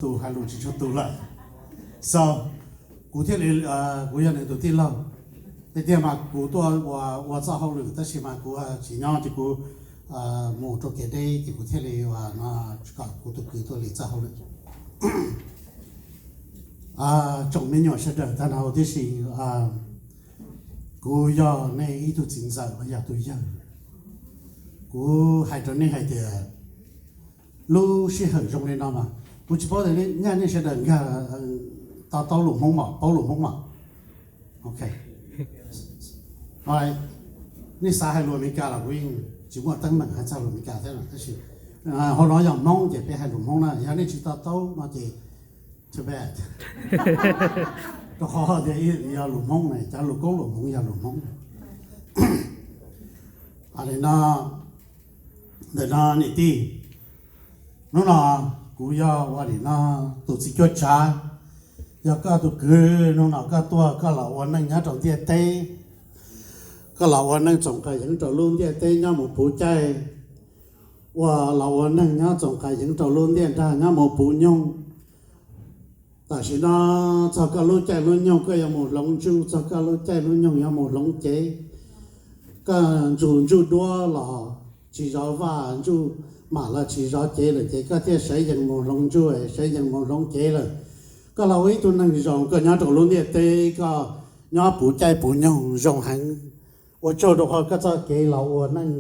tus hais lus tsis tshua tus lawm. So kuv thiaj li, kuv yog nws tus tij laug. Tiag tiag mas kuv tuaj ua, ua txoj hauj lwm tab sis mas kuv tsis nyob ces kuv mus rau kev deb ces kuv thiaj li ua no kom kuv tus kwv tuaj li txoj hauj lwm. Tsoom me nyuam sawv daws tag nrho tib si, kuv yog nej ib tug txiv ntxawm los yog tus yawg. Kuv hais rau nej hais tias lub sij hawm zoo li no mas kuv tsis paub tias nyaj nej sawv daws nkag to taub lus Hmoob mas, paub lus Hmoob mas. Ok, nej xav hais lus Amelikas los kuv yeej tsis muaj teeb meem hais txog lus Amelikas thiab, tab sis hauv no yog Hmoob ces peb hais lus Hmoob na, yog nej tsis to taub no ces too bad. Rau qhov tias yog lus Hmoob na, cov lus koob lus hmoov yog lus Hmoob. Li no, ntawm no niam tij, hnub no kuv yog ua li no tus txiv cuab tsav, yog koj tus kwv. Hnub no koj tuaj koj los ua neej nyob rau ntiaj teb, koj los ua neej txoos qas yeev rau lub ntiaj teb nyob mus puv caij, ua los ua neej nyob txoos qas yeev rau lub ntiaj nrag nyob mus puv nyoog. Tam sim no txog koj lub caij lub nyoog koj yuav mus hloov ntsej, txog koj lub caij lub nyoog yuav mus hloov cev. Koj ntsug ntsug duab los tsis zov vaj, ntsug mam los tsis zov cev lawm ces koj thiaj sawv yees mus hloov ntsej, sawv yees mus hloov cev lawm. Koj los ua ib tug neeg zoo, koj nyob rau lub ntiaj teb koj nyob puv caij puv nyoog zoo heev. Ua tsaug rau qhov koj txoj kev los ua neej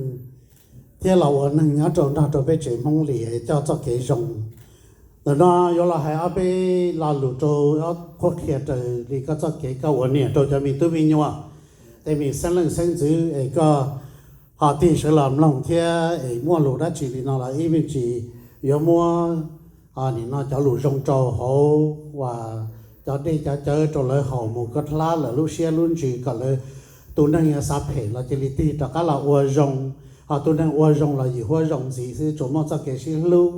thiab los ua neeg nyob rau nrog rau peb tsev Hmoob li coj txoj kev zoo. Ntawm no yuav los hais ob peb lo lus rau, ob qhuab qhia raws li koj txoj kev koj ua niam rau cov me tub me nyuam, tej me xeeb leej xeeb ntxwv es koj ho tig sawv los mloog thiab es muaj lus dab tsi li no los ib me ntsis yuav muab nim no cov lus zoo rau hauv uas cov dej cov cawv rau lawv haus mus kom hlab lawv lub siab lub ntsws kom lawv tus neeg yuav xav phem los cia li tig rov qab los ua zoo. Ho tus neeg ua zoo los yim huab zoo ntxiv xwb, tsuas muaj txoj kev sib hlub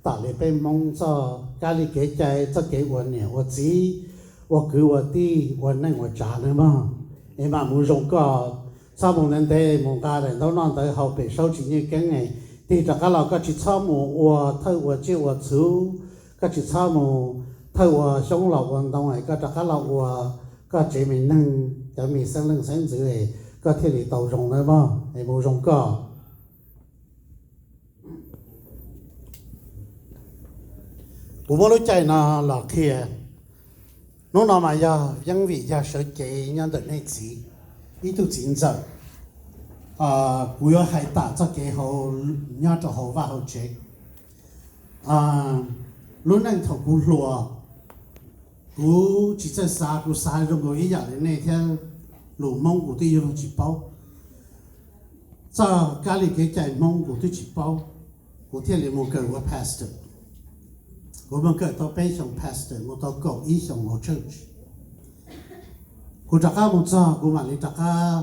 tam li peb Hmoob txoj kab li kev cai, txoj kev ua niam ua txiv, ua kwv ua tij, ua neej ua tsav nawb mog. Es mam mus zoo koj, txhob mus ntev ntev mus nqa daim ntaub noj ntawd haus pem saub tsis nyiaj keeb es tig rov qab los koj tsis txhob mus ua thawj ua tsiaj ua txhu, koj tsis txhob mus thawj ua xyoob los ua ntoo es koj rov qab los ua koj tsev me neeg, cov me xeeb leej xeeb ntxwv es koj thiaj li tau zoo nawb mog. Es mus zoo koj. Kuv muab lub caij no los qhia. Hnub no mas yog yeeb vim yog sawv cev nyob ntawm nej txiv, ib tug txiv ntxawm. Kuv yuav hais tam txoj kev hauv, nyob rau hauv vaj hauv tsev. Lub neej thaum kuv hluas, kuv tsis txawj xav, kuv xav zoo nkaus ib yam li nej thiab, lus Hmoob kuv twb yuav luag tsis paub, txoj kab li kev cai Hmoob kuv twb tsis paub, kuv thiaj li mus kawm ua pastor. Kuv mus kawm tau peb xyoos pastor, mus tau kaum ib xyoos hauv church. Kuv rov qab mus txog kuv mam li rov qab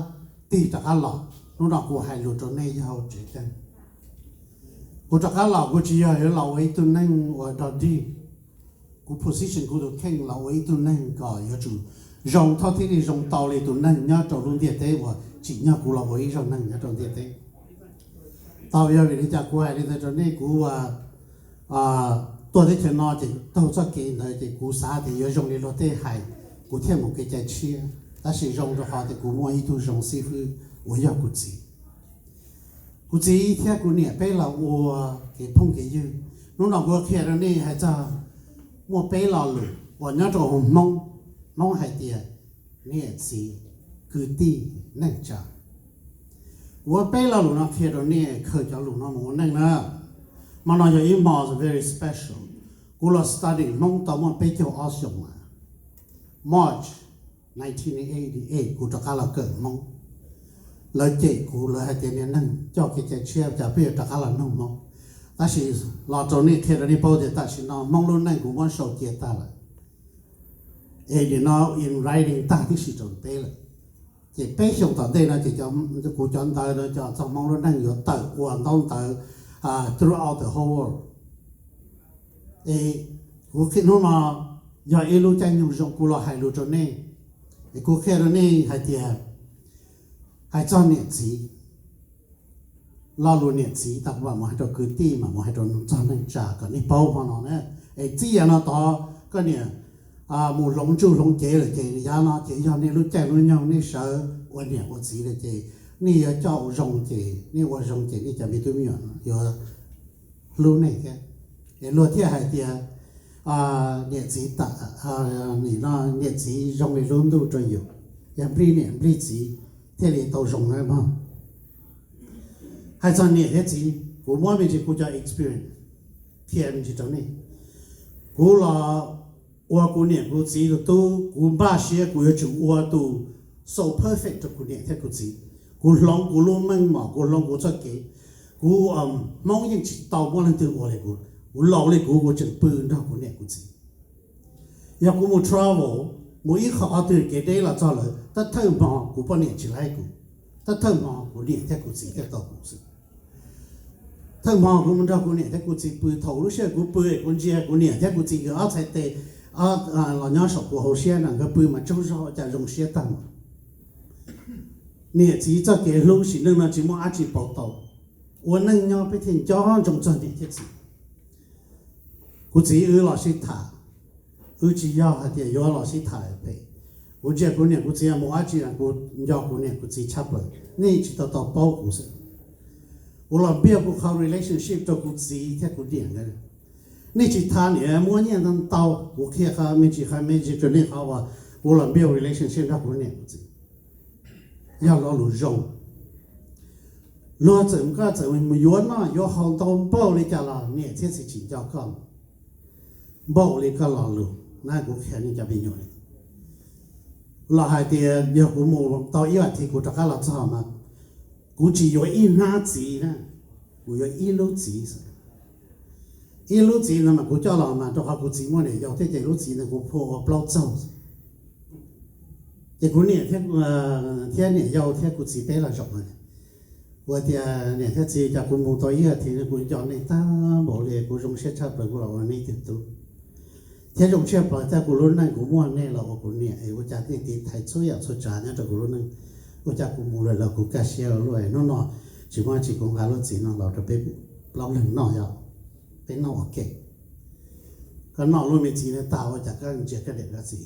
tig rov qab los. Hnub no kuv hais lus rau nej yog hauv tsev teeb. Kuv rov qab los kuv tsis yog yuav los ua ib tug neeg uas dog dig. Kuv position kuv tus kheej los ua ib tug neeg kom yuav tsum zoo thaum thiaj li zoo tau li tus neeg nyob rau lub ntiaj teb uas tsim nyog kuv los ua ib zaug neeg nyob rau ntiaj teb. Tau yog vim li cas kuv hais li ntawd rau nej, kuv tuaj teb chaws no ces taug txoj kev ntawd ces kuv xav tias yuav zoo li luag tej hais, kuv thiaj mus kev cai tshiab. Tab sis zoo rau qhov tias kuv muaj ib tug zoo xib fwb uas yog kuv txiv. Kuv txiv thiab kuv niam peb los ua kev phooj kev ywg. Hnub no kuv qhia rau nej hais txog muaj peb lo lus uas nyob rau hauv Hmoob, Hmoob hais tias niam txiv, kwv tij, neej tsa. Kuv muab peb lo lus no qhia rau nej khaws cov lus no mus ua neej na. Hmo no yog ib hmo very special. Kuv los study Hmoob tau muaj peb caug ob xyoos, March nineteen eighty eight kuv rov qab los kawm Hmoob. Lawv cem kuv, lawv hais tias niag neeg coj kev cai tshiab cas peb yuav rov qab los nug Hmoob. Tab sis los rau nej qhia rau nej paub tias tam sim no Hmoob lub neej kuv muab sau cia tag lawm. Es nim no in writing tag tib si rau peb lawm. Ces peb xyoos tom ntej no ces kuv cov ntawv no cov txog Hmoob lub neej yuav tawm ua ntaub ntawv throughout the whole world. Es kuv qhia hnub no yog ib lub caij nyoog zoo kuv los hais lus rau nej. Es kuv qhia rau nej hais tias, hais txog niam txiv, lo lus niam txiv tas kuv mam mus hais rau kwv tij, mam mus hais rau txog neej tsa kom nej paub hmo no na. Es txij yav no tod koj niam mus hloov ntsuj hloov cev lawm ces yav no ces yog nej lub caij lub nyoog nej sawv ua niam ua txiv lawm ces nej yuav coj ua zoo ces nej ua zoo ces nej cov me tub me nyuam yuav hlub nej thiab. Es luag thiaj hais tias niam txiv tam, nim no niam txiv zoo li lub ntuj rau yus, yog nplij niam nplij txiv thiaj li tau zoo na mog. Hais txog niam thiab txiv, kuv muab me ntsis kuv cov experience qhia me ntsis rau nej. Kuv los ua kuv niam kuv txiv tus tub, kuv npaj siab kuv yuav tsum ua tus so perfect rau kuv niam thiab kuv txiv. Kuv hloov kuv lub meej mom, kuv hloov kuv txoj kev. Kuv, Hmoob yeej tsis tau muaj leej twg ua li kuv. Kuv laus li kuv, kuv tseem pw nrog kuv niam kuv txiv. Yog kuv mus travel, mus ib qho qhov twg kev deb los txog lawm, tab thawj hmo kuv poj niam tsis laib kuv, tab thawj hmo kuv niam thiab kuv txiv thiaj tau kuv xwb. Thawj hmo kuv mus nrog kuv niam thiab kuv txiv pw, thaum lub sij hawm kuv pw kuv ntsia kuv niam thiab kuv txiv nkawd ob txhais tes los nyob saum kuv hauv siab na, nkawd pw mas tsaug zog ua cas zoo siab tag npaum. Niam txiv txoj kev hlub sim neej no tsis muaj dab tsi pauv tau. Ua neej nyob peb thiaj nco ntsoov txog niam thiab txiv. Kuv txiv wb los sib tham, wb tsis yog hais tias yuav los sib tham phem. Kuv ntsia kuv niam kuv txiv mus dab tsi los kuv nco kuv niam kuv txiv tshaj plaws, nej tsis tau tau paub kuv xwb. Kuv los build kuv qhov relationship rau kuv txiv thiab kuv niam ntawd. Nej tsis tham niam muab nyiaj ntau ntau, kuv qhia qhov me ntsis qhov me ntsis rau nej qhov uas kuv los build relationship nrog kuv niam kuv txiv. Yog lo lus zoo. Luag txawm koj txawm mus yuav noj yuav haus ntau npaum li cas los niam thiab txiv tsis nco koj npaum li koj lo lus na. Kuv qhia nej cov me nyuam li, los hais tias yog kuv mus tau ib vas thiv kuv rov qab los txog mas kuv tsis yuav ib hnab txiv na, kuv yuav ib lub txiv xwb. Ib lub txiv no mas kuv coj los mas rau qhov kuv txiv muaj niam yau thiab ces lub txiv ntawd kuv phua ua plaub txaug. Ces kuv niam thiab niam yau thiab kuv txiv peb los zaum, kuv tias niam thiab txiv, cas kuv mus tau ib vas thiv no kuv nco nej tag npaum li, kuv zoo siab tshaj plaws kuv los ua nej tug tub, thiab zoo siab plaws tag kuv lub neej kuv muaj nej los ua kuv niam es ua cas nej tiv thaiv txhua yam txhua tsav nyob rau kuv lub neej. Ua cas kuv mus lawm los kuv kaj siab ua luaj, hnub no tsis muaj dab tsi kuv nqa lub txiv no los rau peb plaub leeg noj, yog peb noj ua ke. Koj noj lub me txiv no tag ua cas koj ntsia koj niam koj txiv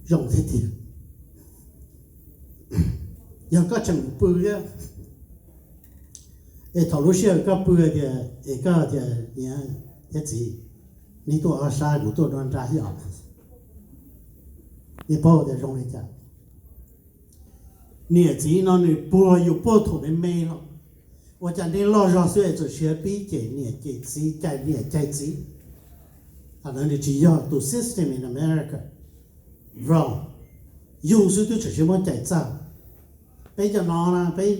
zoo thiab tiag. Yog koj tseem pw thiab, es thaum lub sij hawm koj pw tias, es koj tias niam thiab txiv, neb tuaj ob sab kuv tuaj nruab nrab thiab os, nej paub tias zoo li cas? Niam txiv no nws puag yus puag thaum me me los, ua cas nej loj zog xwb es txawm siav pib cem niam cem txiv, cais niam cais txiv. Qhov ntawd nws tsis yog tus system in America. Wrong. Yus xwb twb tseem siav muab cais txaj. Peb cov no na, peb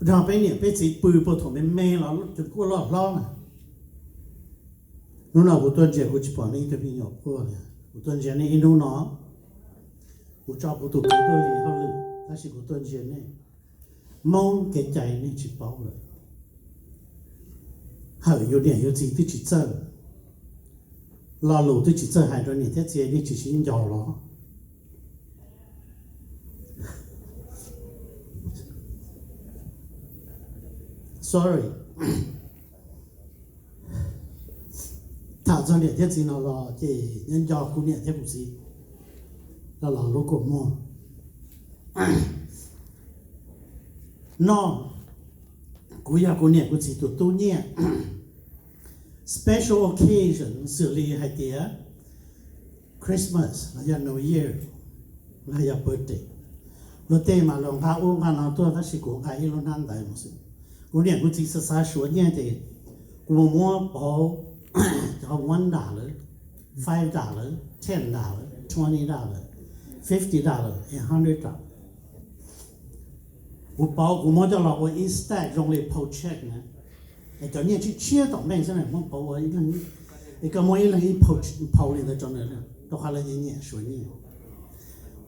nrog peb niam peb txiv pw puag thaum me me los tseem kuj loj hlob na. Hnub no kuv tuaj ntsia kuv tsis pom nej ib tug me nyuam quaj li. Kuv tuaj ntsia nej ib hnub no, kuv tso kuv tus kwv tuaj li hauj lwm tab sis kuv tuaj ntsia nej. Hmoob kev cai nej tsis paub lawm. Hawm yus niam yus txiv twb tsis txawj, lo lus twb tsis txawj hais rau niam thiab txiv, nej tsis sib nco los? Sorry. Tham txog niam thiab txiv no los ces nyob nco kuv niam thiab kuv txiv los los lub kua muag. No, kuv yog kuv niam kuv txiv tus tub nyiaj. Special occasion xws li hais tias Christmas los yog New Year los yog birthday, luag tej mas luag nqa ub nqa no tuaj tab sis kuv nqa ib lub hnab ntawv mus xwb. Kuv niam kuv txiv xav xav suav nyiaj ces kuv mus muab pauv cov one dollar, five dollar, ten dollar, twenty dollar, fifty dollar and hundred dollar. Kuv pauv kuv muab coj los ua ib stack zoo li paycheck na, es cov nyiaj tshiab tshiab tom bank xwb na, muab pauv ua ib leeg, es koj muab ib leeg ib phau li ntawd rau nws, rau qhov lawv nyiam suav nyiaj.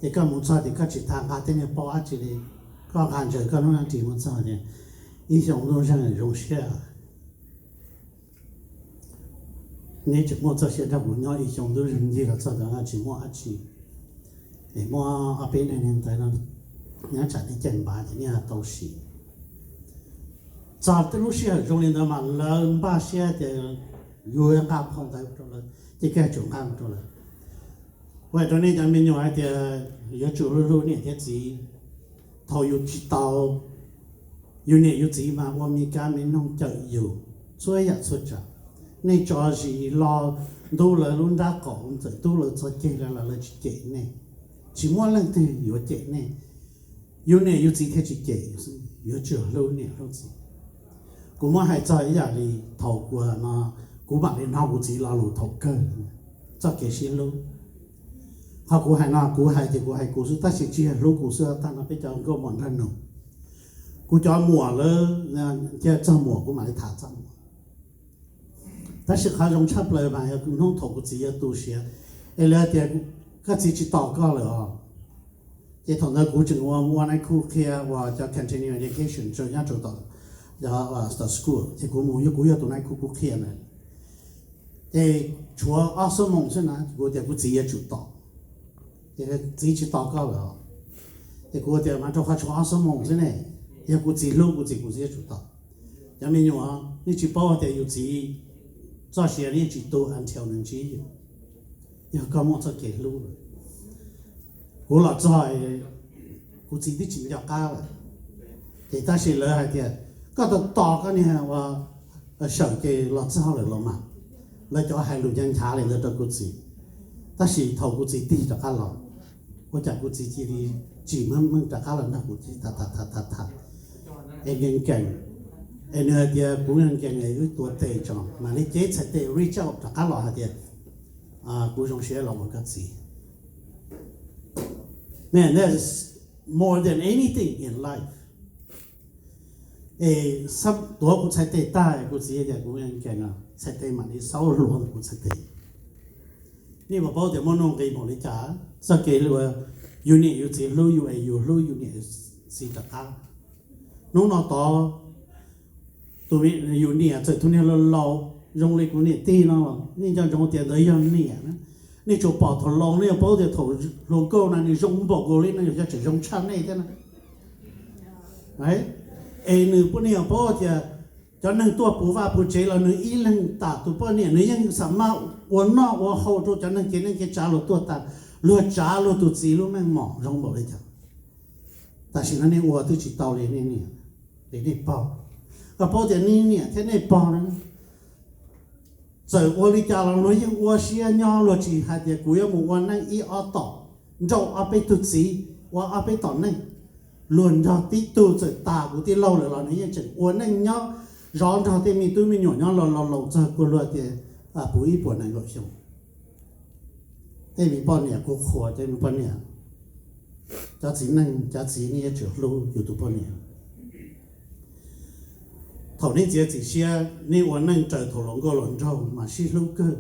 Ces koj mus txog ces koj tsis tas nqa tej niag paub dab tsi li, koj nqa ntsaws koj lub hnab ris mus txog tias ib xyoo ntuj zeeg zoo siab. Neb tseem muaj txoj sia nrog kuv nyob ib xyoo ntuj zeeg ncig los txog tod tsis muaj dab tsi, es muab ob peb neeg niag ntawv no nyob tsam nej caij npav ces nej tau sim. Txog lub sij hawm zoo li ntawd mas lawv npaj siab tias yuav nqa phau ntawv rau lawv, ces koj yuav tsum nqa mus rau lawv. Kuv hais rau nej cov me nyuam hais tias yuav tsum hlub hlub niam thiab txiv. Thaum yus tsis tau, yus niam yus txiv mas ua me kab me noog cawm yus txhua yam txhua tsav. Nej tso zis lo ntub lawv lub nrab qaum, txawm ntub lawv txog ceg los lawv tsis cem nej. Tsis muaj leej twg yuav cem nej, yus niam yus txiv thiaj tsis cem. Yuav tsum hlub niam hlub txiv. Kuv muab hais txog ib yam li thaum kuv no, kuv mam li hnov kuv txiv lo lus thaum kawg, txoj kev sib hlub. Qhov kuv hais no kuv hais ces kuv hais kuv xwb, tab sis tsis yog hlub kuv xwb, tag no peb cov nkauj muam nrog nug, kuv cov muam lawv, thiab txog muam kuv mam li tham txog muam. Tab sis qhov zoo tshaj plaws mas yog hnub thaum kuv txiv yuav tu siav, es lawv tias koj txiv tsis tos koj lawm os. Ces thaum ntawd kuv tseem ua ua nai khu qhia uas cov continuing education rau nyob rau tom cov school, ces kuv mus yog kuv yog tus nai khu kuv qhia na. Ces tshuav ob xuab moos xwb na, kuv tias kuv txiv yuav tsum tos, ces txiv tsis tos koj lawm os. Ces kuv tias mas rau qhov tshuav ob xuab moos xwb ne, yog kuv txiv hlub kuv txiv kuv txiv yuav tsum tos. Cov me nyuam, nej tsis paub tias yus txiv txoj sia yeej tsis tu until nws ntsib yus, yog koj muaj txoj kev hlub lawm. Kuv los txog, kuv txiv twb tsis nco qab lawm. Ces tab sis lawv hais tias koj tos tos koj niag ua sawm ces los txog lawm los mas. Lawv cov hais lus nchav nchav li ntawd rau kuv txiv. Tab sis thaum kuv txiv tig rov qab los, ua cas kuv txiv cia li tsim meej meej rov qab los nrog kuv tham tham tham tham, es nkees nkees, es nws hais tias kuv nkees nkees es wb tuav tes tso mam li cev txhais tes reach out rov qab los hais tias kuv zoo siab los ua koj txiv. Man, that's more than anything in life. Es tuav kuv txhais tes tag, kuv txiv tias kuv nkees nkees, txhais tes mam li xaub hluav ntawm kuv txhais tes. Nej puas paub tias muaj nuj nqis npaum li cas txoj kev ua yus niam yus txiv hlub yus es yus hlub yus niam yus txiv rov qab. Hnub no tod, tus, yus niam txawm tus niag laus laus zoo li kuv niam tij no los nej nco ntsoov tias ntawd yog niam na. Nej tsuas pom thaum laus, nej yuav paub tias thaum hluas nkauj na nws zoo npaum nkaus li no, yog cov tseem zoo tshaj nej thiab na. Es nws poj niam paub tias cov neeg tuaj puv vaj puv tsev los nws ib leeg tas, tus poj niam nws yeej xam maj ua noj ua haus rau cov neeg kev neej kev tsav luag tuaj tas, luag tsav luag tus txiv lub meej mom zoo npaum li cas. Tam sim no nej ua twb tsis tau li nej niam li nej pog. Koj paub tias nej niam thiab nej pog na, txawm ua li cas los luag yeej ua siab nyob, luag tsis hais tias kuv yuav mus ua neej ib ob tom, nrauj ob peb tug txiv, ua ob peb tom neej. Luag nrog tib tug, txawm tas kuv tij laug lawm los nws yeej tseem ua neej nyob, zov nrog tej me tub me nyuam nyob los laus laus txog kuv luag tias puv ib puas nees nkaum xyoo. Tej me poj niam kuv qhuas tej me poj niam, cov txiv neej cov txiv nej yuav tsum hlub yus tus poj niam. Thaum nej txiav txim siab nej ua neej raws thaum hluas nkauj hluas nraug mas sib hlub kawg,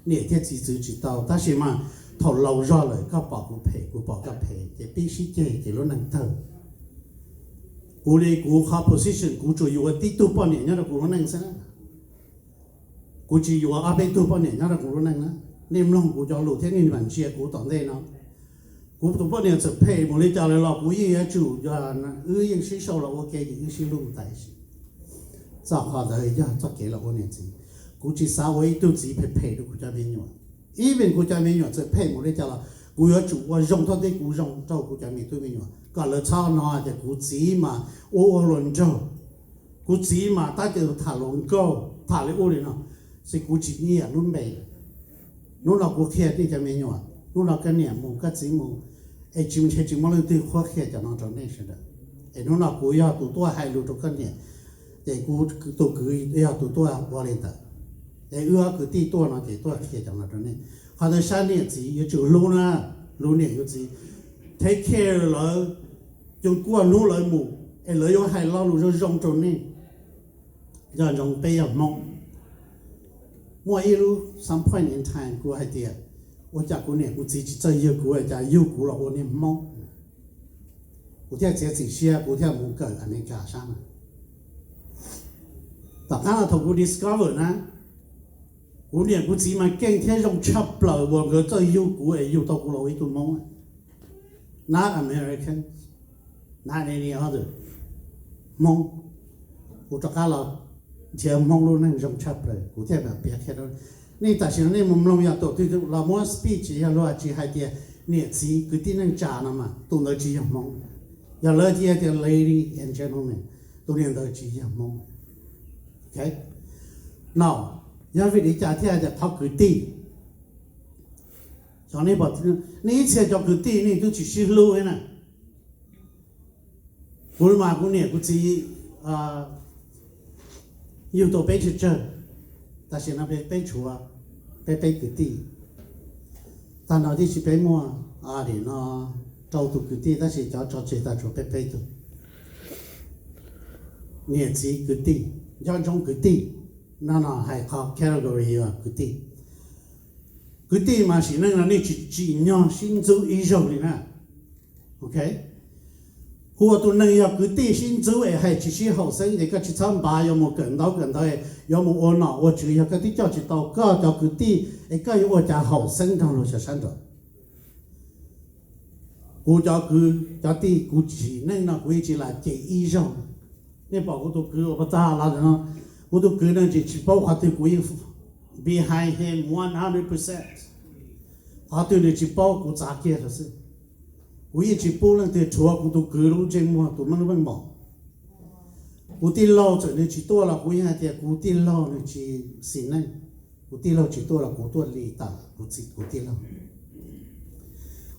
niam thiab txiv txwv tsis tau. Tab sis mas thaum laus zog lawm koj pom kuv phem kuv pom koj phem ces pib sib ceg ces lub neej tawg. Kuv li kuv qhov position kuv tsuas yuav tib tug poj niam nyob rau kuv lub neej xwb. Kuv tsis yuav ob peb tug poj niam nyob rau kuv lub neej na. Nej mloog kuv cov lus thiab nej mam ntsia kuv tom ntej no. Kuv tus poj niam txawm phem mus li cas lawm los kuv yeej yuav tsum, wb yeej sib sau los ua ke ces wb sib hlub mus tas ib sim. Txoj qhov ntawd yog txoj kev los ua niam txiv. Kuv tsis xav ua ib tug txiv phem phem rau kuv cov me nyuam. Even kuv cov me nyuam txawm phem mus li cas los kuv yuav tsum ua zoo thaum tej kuv zoo rau kuv cov me tub me nyuam kom lawv txhob hnov tias kuv txiv mas ua ua hluas nraug, kuv txiv mas tab cem tham hluas nkauj tham li ub li no, xwb kuv tsis nyiam lub npe. Hnub no kuv qhia nej cov me nyuam, hnub no koj niam mus koj txiv mus, es tsis ntshe tsis muaj leej twg qhuab qhia cov no rau nej sawv daws. Es hnub no kuv yog tus tuaj hais lus rau koj niam, ces kuv tus kwv yog tus tuaj ua li ntawd, es wb ob kwv tij tuaj no ces tuaj qhia cov no rau nej. Qhov ntawd sab niam txiv yuav tsum hlub na, hlub niam hlub txiv, take care lawv, coj kuaj hnub lawv mus es lawv yuav hais lo lus zoo zoo rau nej. Nco ntsoov peb yog Hmoob. Muaj ib lub some point in time kuv hais tias ua cas kuv niam kuv txiv tsis txawj yug kuv, ua cas yug kuv los ua niag Hmoob. Kuv thiaj txiav txim siab kuv thiaj mus kawm Amelikas sab na. Tom qab no thaum kuv discover na, kuv niam kuv txiv mas keej thiab zoo tshaj plaws uas nkawd txawj yug kuv es yug tau kuv los ua ib tug Hmoob. Not American, not any other, Hmoob. Kuv rov qab los nrhiav Hmoob lub neej zoo tshaj plaws kuv thiaj mam piav qhia rau nej. Tam sim no nej mus mloog yog tus twg los muab speech yog luag tsis hais tias niam txiv kwv tij neej tsa no mas tus ntawd tsis yog Hmoob. Yog lawv cia tias ladies and gentlemen, tus niag ntawd tsis yog Hmoob. No, yog vim li cas thiaj hais tias qhov kwv tij? Nej ib txhia cov kwv tij nej twb tsis sib hlub li na. Kuv mas kuv niam kuv txiv yug tau peb tsawg tsawg, tam sim no peb tshuav peb peb kwv tij. Tag nrho tib si peb muaj no rau tus kwv tij, tab sis cov tso tseg tag tshuav peb peb tug. Niam txiv kwv tij, nco ntsoov kwv tij, no no hais qhov category kwv tij. Kwv tij mas sim neej no nej tsis tsim nyog sib ntxub ib zaug li na. Hu ua tus neeg yog kwv tij sib ntxub es hais tsis sib haum xeeb ces koj tsis txhob npav yuav mus kawm ntaub kawm ntawv, yuav mus ua nom ua tswv, yog koj twb coj tsis tau koj cov kwv tij es koj yuav ua cas haum xeeb nrog luag sawv sab nraud? Kuv cov kwv cov tij kuv sim neej no kuv yeej tsis lam cem ib zaug. Nej pom kuv tus kwv uas pas tag los no, kuv tus kwv no tsis tsis paub qhov twg kuv yeej behind him one hundred percent. Qhov twg nws tsis paub kuv txav kiag rau xwb. Kuv yeej tsis pub leej twg rhuav kuv tus kwv lub ntsej muag tus meej lub meej mom. Kuv tij laug txawm nws tsis tuaj los kuv yeej hais tias kuv tij laug nws tsis xis neej. Kuv tij laug tsis tuaj los kuv tuaj li tawm kuv tij laug.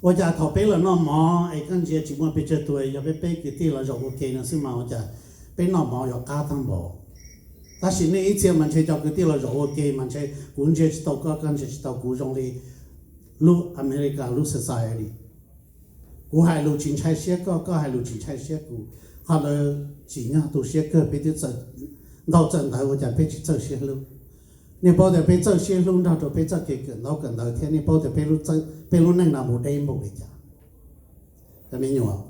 Ua cas thaum peb los noj mov es koj ntsia tsis muaj pes tsawg tus, yog peb peb kwv tij los zaum ua ke no xwb mas ua cas peb noj mov yuav qab tag npaum? Tab sis nej ib txhia mas ntshe cov kwv tij los zaum ua ke mas ntshe kuv ntsia tsis tau koj, koj ntsia tsis tau kuv zoo li lub America lub society. Kuv hais lus tsis ntshai siab koj, koj hais lus tsis ntshai siab kuv. Qhov ntawd tsim nyog tu siab kawg, peb twb ntau txawm ntawd ua cas peb tsis txawj siab hlub? Nej paub tias peb txawj siab hlub nrog rau peb txoj kev kawm ntaub kawm ntawv thiab nej paub tias peb lub neej no mus deb npaum li cas. Cov me nyuam,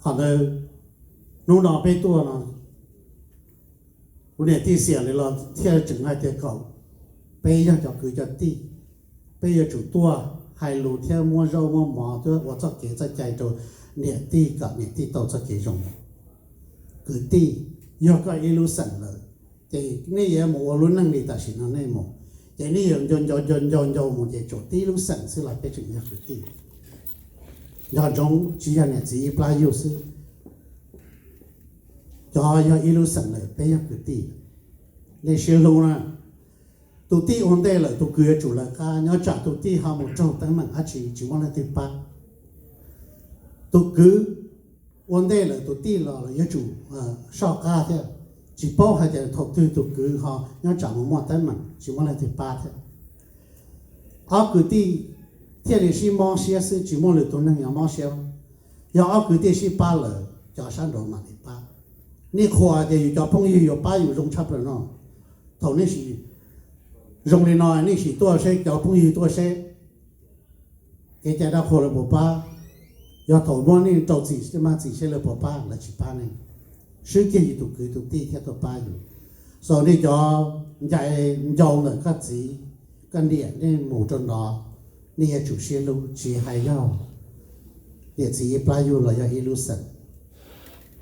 qhov ntawd hnub no peb tuaj no, kuv niam tij xiam li los thiaj tseem hais tias kom peb yog cov kwv cov tij, peb yuav tsum tuaj hais lus thiab muab zaub muab mov thiab ua txoj kev txoj cai rau niam tij kom niam tij tau txoj kev zoo. Kwv tij, yog koj ib lub xeem lawm, ces nej yuav mus ua lub neej li tam sim no nej mus, ces nej yuav nco nco nco nco nco mus ces tsuas tib lub xeem xwb los peb tseem yog kwv tij. Nco ntsoov tsis yog niam txiv ib plab yug xwb, cov yog ib lub xeem lawm peb yog kwv tij. Nej siab hlub na. Tus tij ua ntej lawm tus kwv yuav tsum lawv qab, nyob tsam tus tij ho mus raug teeb meem dab tsi tsis muaj leej twg pab. Tus kwv ua ntej lawm tus tij los yuav tsum soj qab thiab. Tsis paub hais tias thaum twg tus kwv ho nyob tsam mus muaj teeb meem tsis muaj leej twg pab thiab. Ob kwv tij thiaj li sib mob siab xwb, tsis muaj lwm tus neeg yuav mob siab. Yog ob kwv tij sib pab lawm cov sab nraud mam li pab. Nej qhuas tias yus cov phooj ywg yuav pab yus zoo tshaj plaws no. Thaum nej sim zoo li no nej sim tuaj seb cov phooj ywg tuaj seb kev cai dab qhuas lawv puas pab. Yog thaum muab nej rau txim, maj txim seb lawv puas pab, lawv tsis pab nej. Swb kiag yus tus kwv tus tij thiaj tuaj pab yus. So nej cov ncaus ncau ntawm koj txiv koj niam nej mus rau nrod, nej yuav tsum siab hlub tsis hais yog niam txiv ib plab yug los yog ib lub xeem.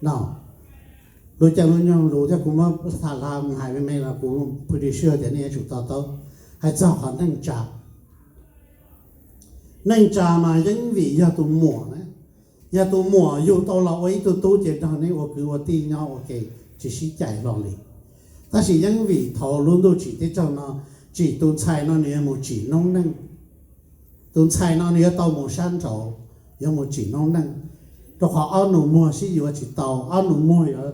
No, lub caij lub nyoog lus thiab kuv muab tham hla mus hais me me los kuv pretty sure tias nej yuav tsum to taub. Hais txog qhov neej tsa, neej tsa mas yeej vim yog tus muam na. Yog tus muam yug tau los ua ib tug tub ces nrog neb ua kwv ua tij nyob ua ke tsis sib cais hlo li. Tab sis yeej vim thaum lub ntuj tsim teb raug no, tsim tus ntxhais no nws yuav mus tsim noob neej. Tus ntxhais no nws yuav tau mus sab nraud, yuav mus tsim noob neej, rau qhov ob nus muag sib yuav tsis tau, ob nus muag yuav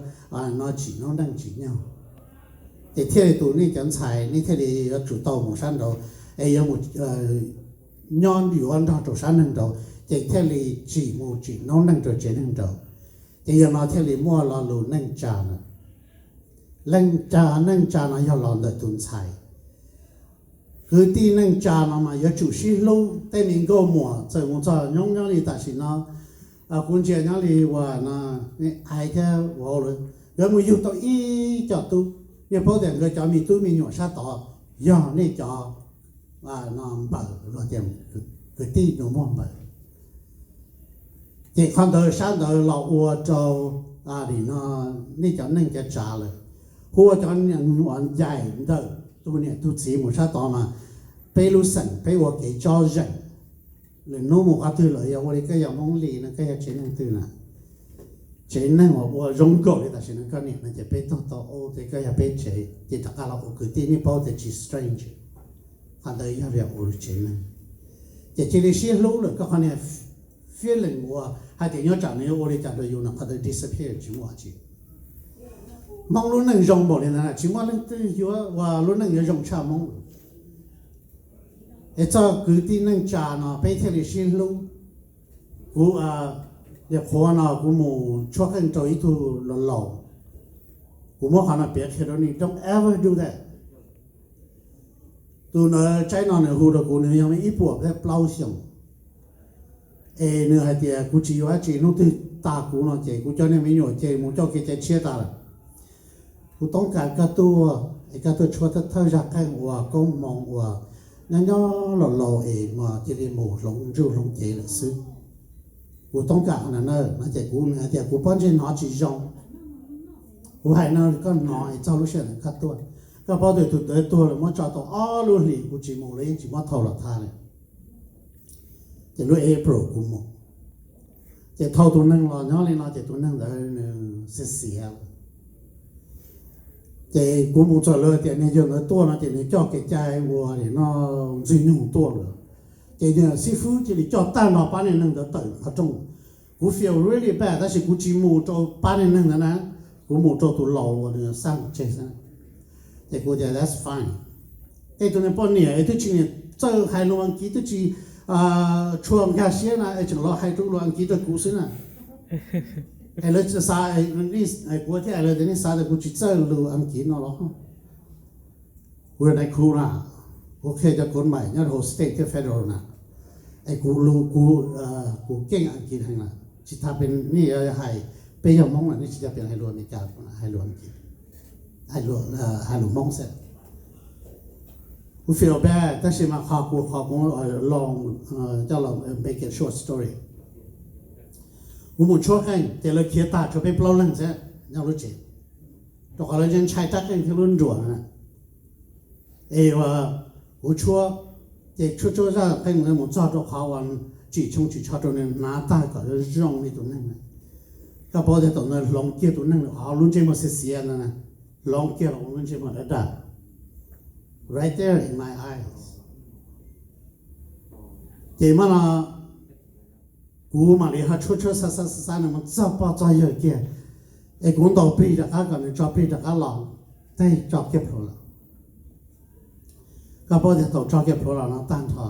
no tsim noob neej tsim nyog. Ces thiaj li tus nej cov ntxhais nej thiaj li yuav tsum tau mus sab nraud, es yuav mus nyob yuav nrog rau sab neeg nraud, ces thiaj li tsim mus tsim noob neej rau tsev neeg nraud. Ces yog no thiaj li muaj lo lus neej tsa na. Leej tsa, neej tsa no yog los ntawm tus ntxhais. Kwv tij neej tsa no mas yuav tsum sib hlub, tej me nkauj muam txawm mus txog nyob nyob li tam sim no, kuv ntsia nyob li uas no, ais thiab ua hauj lwm, nkawd mus yug tau ib co tub. Nej paub tias nkawd cov me tub me nyuam sab tod yog nej cov no npawm, luag tias kwv tij nus muag npawm. Ces qhov ntawd sab ntawd los ua rau nim no nej cov neej cov tsav lawm, hu ua cov neeg uas ncaim ntawm tus niam tus txiv mus sab tod mas peb lub xeem peb ua kev tsob zeem. Lwm hnub mus qhov twg lawm yog ua li koj yog Hmoob Lis no koj yog tsev neeg twg na, tsev neeg uas ua zoo nkaus li tam sim no koj niam no ces peb tog tau ua tias koj yog peb tsev ces rov qab los ua kwv tij, nej paub tias tsis stranger. Qhov ntawd yog vim ua lub tsev neeg. Ces cia li sib hlub lawm koj qhov niag feeling uas hais tias nyob tsam nws yuav ua li cas rau yus no qhov ntawd disappear tsis muaj dab tsi. Hmoob lub neej zoo npaum li ntawd tsis muaj leej twg yuav ua lub neej yuav zoo tshaj Hmoob. Es txoj kwv tij neej tsa no peb thiaj li sib hlub. Kuv, nim qhuav no kuv mus tshuab qeej rau ib tug laus laus, kuv muab qhov no piav qhia rau nej, don't ever do that. Tus ntawd tsaib no nws hu rau kuv, nws yog me ib puas thiab plaub xyoos, es nws hais tias kuv tsis yuav dab tsi, hnub twg tas kuv no ces kuv coj nej me nyuam ces mus coj kev cai tshiab tas lawm. Kuv toob kas koj tuaj es koj tuaj tshuab thawj thawj zaj qeej ua koob hmoov uas nyob nyob laus laus es mas cia li mus hloov ntsuj hloov cev lawm xwb. Kuv toob kas qhov no na, no ces kuv, nws hais tias kuv pob ntseg hnov tsis zoo. Kuv hais no koj hnov es txog lub sij hawm ntawd koj tuaj, koj paub tias tus ntawd tuag lawm muab tso tau ob lub hlis kuv tsis mus los yeej tsis muab thau los thab li. Ces lub April kuv mus, ces thau tus neeg los nyob li no ces tus neeg ntawd nws xiav xiav. Ces kuv mus txog lawv tias niag yawg ntawd tuaj no ces nws coj kev cai ua li no ntxwg nyoog tuaj lawm. Ces niag xib fwb cia li coj tag nrho pab niag neeg ntawd tawm qhov rooj. Kuv feel really bad tab sis kuv tsis mus rau pab niag neeg ntawd na, kuv mus rau tus laus uas nws xaj tseg xwb. Ces kuv tias that's fine. Tej tus niag poj niam es twb tsis niam txawj hais lus Askiv, twb tsis tshua nkag siab na es tseem los hais rau lus Askiv rau kuv xwb na. Es lawv xav, kuv thiaj hais lawv tias nej xav tias kuv tsis txawj lus Askiv no los? Kuv yog nais khu na, kuv qhia cov kod maim nyob rau state thiab federal na, es kuv, kuv, kuv keej Askiv heev na. Tsis tas pes nej yuav hais, peb yog Hmoob na nej tsis tas pes hais lus Amelikas, hais lus Askiv, hais lus Hmoob xwb. Kuv feel bad tab sis mas qhov kuv, qhov kuv los coj los make a short story. Kuv mus tshuab qeej ces lawv khiav tag tshuav peb plaub leeg xwb nyob lub tsev, rau qhov lawv ntshai rab qeej thiab lub nruas na. Es kuv tshuab, ces tshuab tshuab zaj qeej mus txog rau qhov uas tsim tshoo tsim tsho rau nws hnav tag kom zoo li tus neeg na. Koj paub tias thaum ntawd hloov kiag tus neeg lawm, qhov lub ntsej muag xiav xiav ntawd na, hloov kiag los ua lub ntsej muag dab dab, right there in my eyes. Ces mas no kuv mam li ho tshuab tshuab xav xav xav xav nws mus txog pog txog yawg kiag, es kuv ntaus plig rov qab kom nws tso plig rov qab los, teb tso kiag plhuav los. Koj paub tias thaum tso kiag plhuav los no tag nrho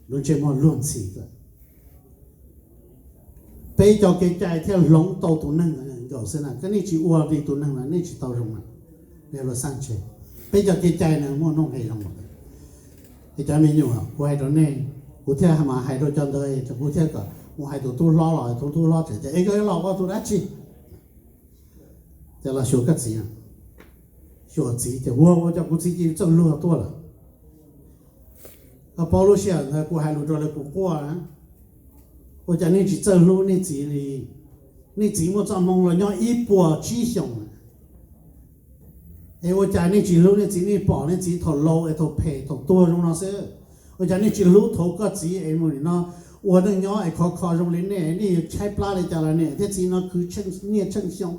lub ntsej muag luag ntxhi lawm. Peb cov kev cai thiaj hloov tau tus neeg nkaus xwb na, koj nej tsis ua li tus neeg no nej tsis tau zoo na. Luag xaj tseg, peb cov kev cai na muaj nuj nqis zoo lawm. Es cov me nyuam, kuv hais rau nej, kuv thiaj mas hais rau cov ntawd, kuv thiaj kom mus hais tus tub hlob los, tus tub hlob tseem tias es koj yuav los ua tus dab tsi? Ces los xyuas koj txiv, xyuas txiv ces ua ua cas kuv txiv cia li txawj luag tuaj lawm. Koj paub lub sij hawm ntawd kuv hais lus rau lawv kuv quaj na, ua cas nej tsis txawj hlub nej txiv li? Nej txiv muaj txoj hmoo los nyob ib puas tsib xyoos, es ua cas nej tsis hlub nej txiv? Nej pom nej txiv thaum laus es thaum phem thaum tuag zoo no xwb, ua cas nej tsis hlub thaum koj txiv es mus nim no ua neej nyob es khov kho zoo li nej? Nej yuav tshaib plab li cas los niam thiab txiv no khwv nyiaj tsheej xyoo,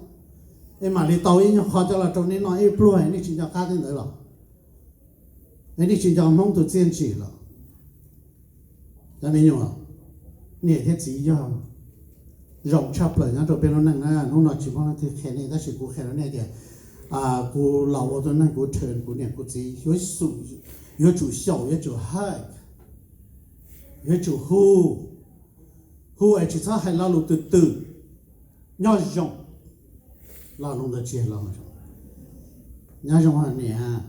es mam li tau ib nyuag qho coj los rau nej noj ib pluag, nej tsis nco qab tej ntawd los? Es nej tsis nco Hmoob tus txiaj ntsim los? Cov me nyuam, niam thiab txiv yog zoo tshaj plaws nyob rau peb lub neej na. Hnub no tsis muaj leej twg qhia nej tab sis kuv qhia rau nej tias kuv los ua tus neeg kuv turn kuv niam kuv txiv yuav tsum xyaum, yuav tsum hug, yuav tsum hu, hu es tsis txhob hais lo lus twm twm. Nyob zoo, lo lus ntawd tsis yog lo zoo. Nyob zoo niam,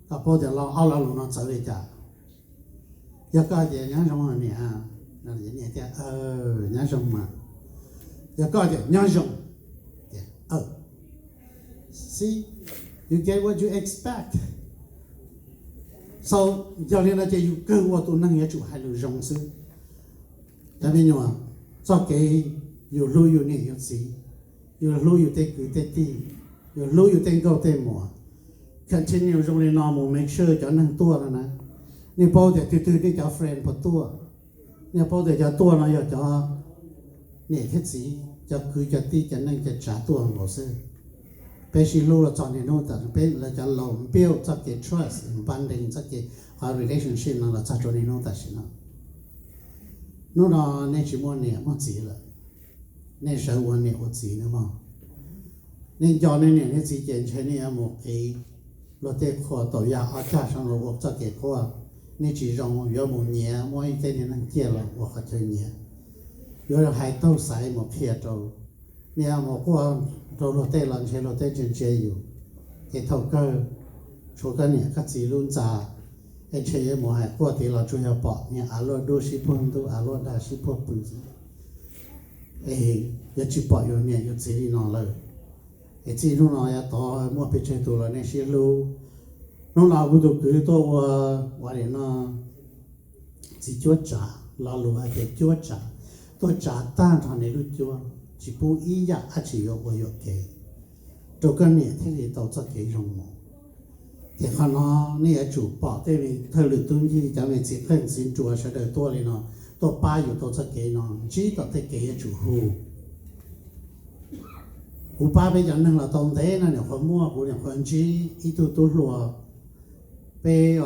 koj paub tias ob lo lus no txawv li cas? Yog koj tias nyob zoo niam, niam tias nyob zoo mas. Yog koj tias nyob zoo, see, you get what you expect. So yog li no ces yus kawg ua tus neeg yuav tsum hais lus zoo xwb. Cov me nyuam, txoj kev yus hlub yus niam yus txiv, Yus hlub yus tej kwv tej tij, yus hlub yus tej nkauj tej muam. Continue zoo li no mus make sure cov neeg tuaj no na. Nej paub tias twg twg nej cov friend puas tuaj? Nej paub tias cov tuaj no yog cov niam thiab txiv, cov kwv cov tij, cov neej cov tsav tuaj nkaus xwb. Peb sib hlub los txog niaj hnub tam peb lawv cov laus build txoj kev trust, bonding, txoj kev qhov relationship no los txog rau niaj hnub tam sim no. Hnub no nej tsis muaj niam muaj txiv lawm, nej sawv ua niam ua txiv no mog. Nej nco nej niam nej txiv ces ntshe nej yuav mus qiv luag tej qhua tau yog ob cag saum no ua txoj kev quaj. Nej tsis zoo yuav mus nyiav muab ib tej niag neeg ciaj los ua qhov chaw nyiav. Yuav hais taug xaiv mus qhia rau, nej yuav mus quaj rau luag tej los ntshe luag tej ntsia ntsia yus. Ces thaum kawg tshuav koj niam koj txiv lub ntxa, es ntshe yuav mus hais quaj tid los tsuas yog pom niag av luaj dub sib puag ntub, av luaj dag sib puag pw xwb. Es yuav tsis pom yus niam yus txiv li no lawm. Es txij hnub no yav tod muaj pes tsawg tus los nej sib hlub. Hnub no kuv tus kwv tuaj ua, ua li no, txiv cuab tsav, lo lus hais tias cuab tsav, tuaj tsav tag nrho nws lub cuab, tsis pub ib yam dab tsi yuav ua yuam kev, rau koj niam thiaj li tau txoj kev zoo mus. Ces qhov no nej yuav tsum pom tej me thawj lwm tub ncig, cov me txiv qeej txiv nruas sawv daws tuaj li no, tuaj pab yus tau txoj kev no, ntsib tom tej kev yuav tsum hu. Kuv pab peb cov neeg los tau ntev no, nyuam qhuav muaj, kuv nyuam qhuav ntsib ib tug tub hluas, peb,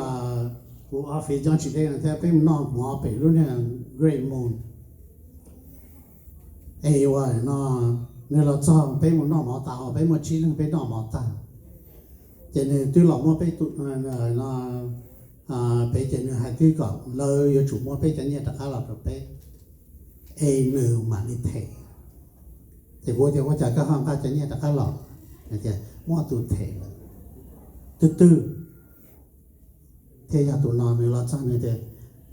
kuv office nyob tsis deb no thiab, peb mus noj mov pem lub niag Great Moon. Es ua no, nws los txog peb mus noj mov tas, peb muaj tsib leeg peb noj mov tag, ces nws twb los muab peb tus, no, peb ces nws hais twb kom lawv yuav tsum muab peb cov nyiaj rov qab los rau peb, es nws mam li them. Ces kuv tias ua cas koj ho nqa cov nyiaj rov qab los? Nws tias muaj tus them lawm. Twb twg thiaj yog tus no? Nws los txog nws tias,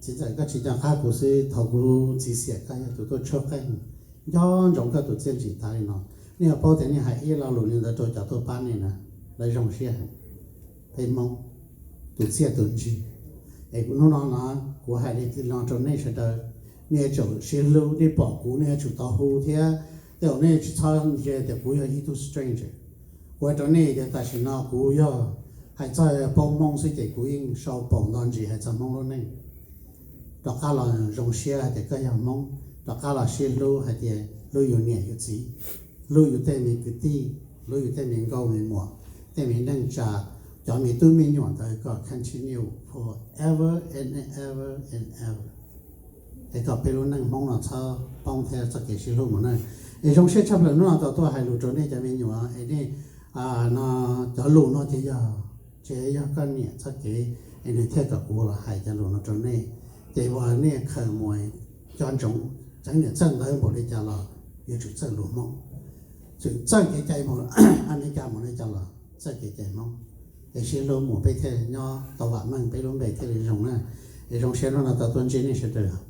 txiv ntxawm, koj tsis nco qab kuv xwb, thaum kuv txiv xiam koj yog tus tuaj tshuab qeej, nco ntsoov koj tus txiaj ntsig tas li no. Nej yuav paub tias nej hais ib lo lus li ntawd rau cov tuaj pab nej na, lawv zoo siab heev. Peb Hmoob tus txiaj tus ntsig. Es kuv hnub no no, kuv hais li no rau nej sawv daws, nej yuav tsum sib hlub, nej pom kuv nej yuav tsum tau hu thiab. Tej zaum nej tsis txhob ntsia tias kuv yog ib tug stranger. Kuv hais rau nej tias tam sim no kuv yog hais txog paub Hmoob xwb ces kuv yeej sau paus nto ntsis hais txog Hmoob lub neej. Rov qab los zoo siab hais tias koj yog Hmoob, rov qab los sib hlub hais tias hlub yus niam yus txiv, hlub yus tej me kwv tij, hlub yus tej me nkauj me muam, tej me neej tsa, cov me tub me nyuam ntawd kom continue forever and ever and ever. Es kom peb lub neej Hmoob no txhob poob thiab txoj kev sib hlub mus na. Es zoo siab tshaj plaws hnub no tau tuaj hais lus rau nej cov me nyuam, es nej, no, cov lus no ces yog, ces yog koj niam txoj kev, es nws thiaj kom kuv los hais cov lus no rau nej. Ces uas nej khaws mus, nco ntsoov, txawm niam txawj ntawv npaum li cas los yuav tsum txawj lus Hmoob. Txawm txawj kev cai mus Amelikas mus li cas los txawj kev cai Hmoob. Es sib hlub mus peb thiaj nyob tau vam meej, peb lub npe thiaj li zoo na. Es zoo siab hnub no tau tuaj ntsib nej sawv daws.